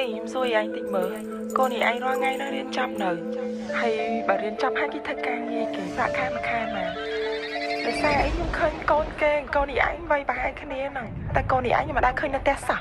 ខ្ញុំសួរឯងតិចមើលកូននេះឯងរាល់ថ្ងៃនៅរៀនចប់នៅហើយបើរៀនចប់ហើយគេធ្វើការងារគេប្រាក់ខែមួយខែមកដោយសារអីខ្ញុំឃើញកូនគេកូននេះឯងវ័យប្រហែលគ្នាហ្នឹងតែកូននេះឯងខ្ញុំមិនដែលឃើញនៅផ្ទះសោះ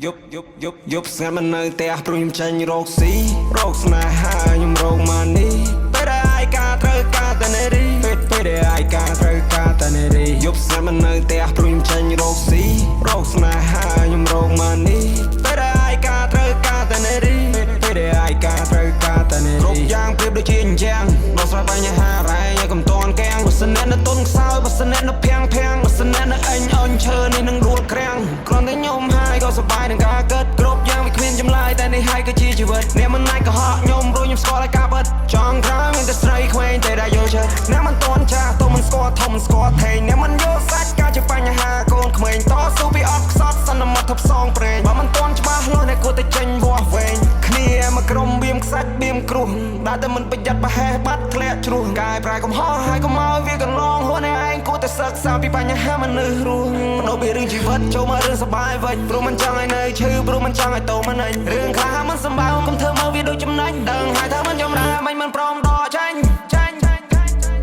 យប់យប់យប់យប់ស្ងាត់មិននៅផ្ទះព្រោះខ្ញុំចេញរកស៊ីរកស្នេហាខ្ញុំរក money ពេលដែលឯកាត្រូវការតែនារីពេលពេលដែលឯកាត្រូវការតែនារីយប់ស្ងាត់មិននៅផ្ទះព្រោះខ្ញុំចេញរកស៊ីរកស្នេហាខ្ញុំរក money ពេលដែលឯកាត្រូវការតែនារីពេលពេលដែលឯកាត្រូវការតែនារីគ្រប់យ៉ាងប្រៀបដូចជាអញ្ចឹងដោះស្រាយបញ្ហារែងឲ្យកុំតន់កាំងបើសិនអ្នកនៅទុនខ្សោយបើសិនអ្នកនៅភាំងភាំងបើសិនអ្នកនៅអញអញឈើនេះនឹងដួលក្រាំងគ្រាន់តែខ្ញុំហើយក៏សប្បាយនឹងការគិតគ្រប់យ៉ាងវាគ្មានចម្លើយតែនេះហើយគឺជាជីវិតអ្នកមិនអាចកុហកខ្ញុំព្រោះខ្ញុំស្គាល់ហើយការពិតចង់ក្រោយមានតែស្រីក្មេងតែដែលយល់ចិត្តអ្នកមិនតន់ចាស់ទោះមិនស្គាល់ធំមិនស្គាល់ថេងអ្នកមិនយល់សាច់ការជាបញ្ហាកូនក្មេងតស៊ូពីអត់ខ្សត់សន្មត់ថប់សងប្រេងបើមិនតន់ច្បាស់លាស់អ្នកគួរតែចេញវាស់វែងគ្នាមកក្រុមបៀមខ្សាច់បៀមគ្រោះដែលតែមិនប្រយ័ត្នប្រហែសបាត់ធ្លាក់ជ្រោះកាយប្រែកំហុសហើយកុំឲ្យវាកន្លងហួសអ្នកឯងគួរតែសិក្សាពីបញ្ហាមនុស្សរស់បដូរពីរឿងជីវិតចូលមករឿងសបាយវិញព្រោះមិនចង់ឲ្យនៅឈឺព្រោះមិនចង់ឲ្យតោមិនអញរឿងខ្លះមិនសំបើកុំធ្វើមើលវាដូចចំណេញដឹងហើយថាមិនចម្រើនមិនព្រមដកចាញ់ចាញ់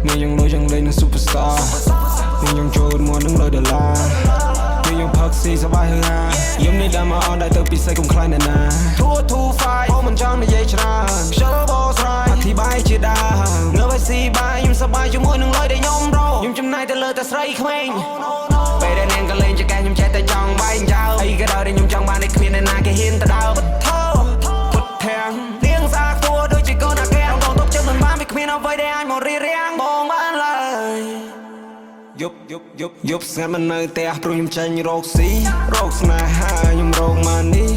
នេះយើងលុយចង់លេងនឹង superstar នេះយើងចូលមកនឹងលុយដុល្លារនេះយើងផឹកស៊ីសប្បាយហឺហាយំនេះដែលមកអត់ដែរទៅពិសេសកុំខ្លាចអ្នកណា2 2 5អូមិនចង់និយាយច្រើនខ្ជិលបោស្រាយអធិប្បាយជាដើមងើបឲ្យស៊ីបាយខ្ញុំសប្បាយជាមួយនឹងលុយដែលខ្ញុំរកខ្ញុំចំណាយទៅលើតែស្រីក្មេងពេលដែលនាងក៏លេងចកេះខ្ញុំចេះតែចង់បែងចោលអីក៏ដោយដែលខ្ញុំចង់បាននេះគ្មានអ្នកណាគេហ៊ានទៅដើពុទ្ធោពុទ្ធាំនាងស្អាតគួរដូចជាកូនអាកែដងទុកចិត្តមិនបានវាគ្មានអ្វីដែលអាចមករៀបរៀងបងបានឡើយ យប់យប់យប់យប់ស្ងាត់មិននៅផ្ទះព្រោះខ្ញុំចេញរកស៊ីរកស្នេហាខ្ញុំរក money